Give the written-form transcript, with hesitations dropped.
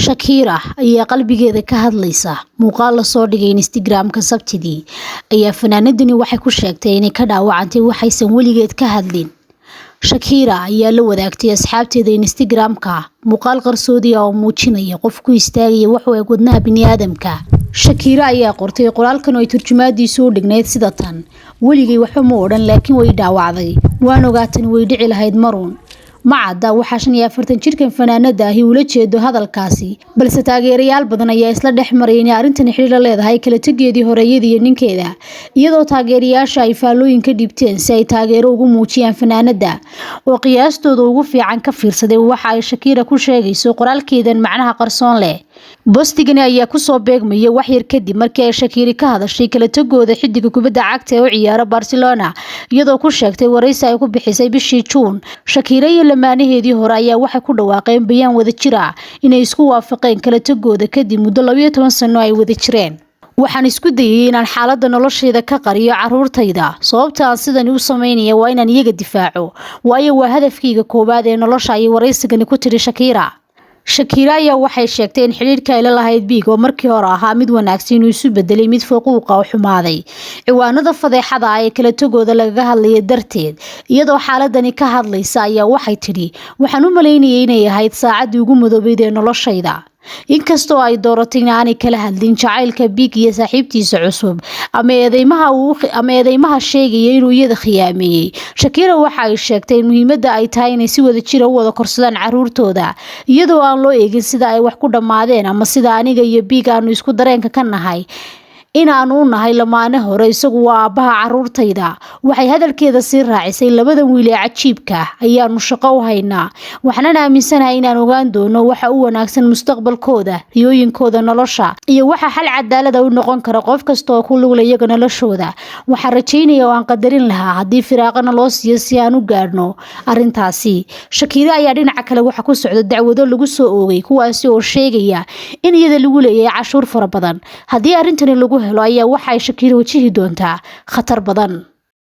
Shakira ayaa qalbigeeda ka hadlaysa muuqaal la soo dhigay Instagram-ka Sabtidii ayaa fanaanadani waxay ku sheegtay inay ka dhaawacantay waxaysan weligeed ka hadlin. Shakira ayaa la wadaagtay asxaabteeda Instagram-ka muuqaal qarsoodi ah oo muujinaya qof ku istaagaya wax u eg wadnaha bini'aadamka. Shakira ayaa qortay qoraalkan oo ay turjumaadiisu u dhignayd sida tan: "Weligay waxba ma odhan, laakiin way dhaawacday. Waan ogaa tani way dhici lahayd maruun." Ma cadda waxaa 45 jirkan fanaanada ahi ula jeedo hadalkaasi, balse taageerayaal badan ayaa isla dhex maraya inay arrintani xiriir la leedahay kala tegeedii hore iyada iyo ninkeeda, iyadoo taageerayaasha ay faallooyin ka dhiibteen si ay taageero ugu muujiyaan fanaanada oo qiyaastooda ugu fiican ka fiirsaday waxa ay Shakira ku sheegayso qoraalkeedan macnaha qarsoon leh. Boostigani ayaa ku soo beegmaya wax yar kadib markii ay Shakira ka hadashay kala tagooda xiddiga kubadda cagta ee u ciyaara Barcelona, iyadoo ku sheegtay wareysi ay ku bixisay bishii Juun. Shakira iyo lamaanaheedii hore ayaa waxay ku dhawaaqeen bayaan wadajir ah inay isku waafaqeen kala tagooda kadib muddo 12 sano ay wada jireen. "Waxaan isku dayay inaan xaaladda noloshayda ka qariyo carruurtayda. Sababta aan sidani u sameynaya waa inaan iyaga difaaco, waayo waa hadafkayga koowaad ee nolosha," ayay wareysigani ku tiri Shakira. Shakira ayaa waxay sheegtay in xidhiidhka ay la lahayd Pique oo markii hore ahaa mid wanaagsan inuu isu bedelay mid faquuq ah oo xumaaday ciwaanada fadeexada ah ee kala tagooda lagaga hadlaya darteed. Iyadoo xaaladani ka hadlaysa ayaa waxay tidhi: "Waxaan u malaynayay inay ahayd saacaddii ugu madoobeyd ee noloshayda." Inkastoo ay dooratay in aanay kala hadlin jacaylka Pique iyo saaxiibtiisa cusub ama eedeymaha sheegaya inuu iyada khiyaameeyay, Shakira waxa ay sheegtay in muhiimadda ay tahay inay si wadajir ah u wada korsadaan carruurtooda, iyadoo aan loo eegin sida ay wax ku dhammaadeen ama sida aniga iyo Pique aanu isku dareenka ka nahay in aanu u nahay lamaane hore. "Isagu waa aabbaha carruurtayda." Waxay hadalkeeda sii raacisay: "Labadan wiil ee cajiibka ah ayaanu shaqo u haynaa, waxaanan aaminsanahay inaan ogaan doono waxa u wanaagsan mustaqbalkooda, riyooyinkooda nolosha, iyo waxa xal cadaalad ah u noqon kara qof kasta oo ku lug leh iyaga noloshooda. Waxaan rajaynayaa oo aan qadarin lahaa haddii firaaqana loo siiyo si aan u gaadhno arrintaasi." Shakira ayaa dhinaca kale waxa ku socda dacwado lagu soo oogay, kuwaasi oo sheegaya in iyada lagu leeyahay cashuur fara badan. Haddii arrintani lagu helo ayaa waxa ay Shakira wajihi doontaa khatar badan.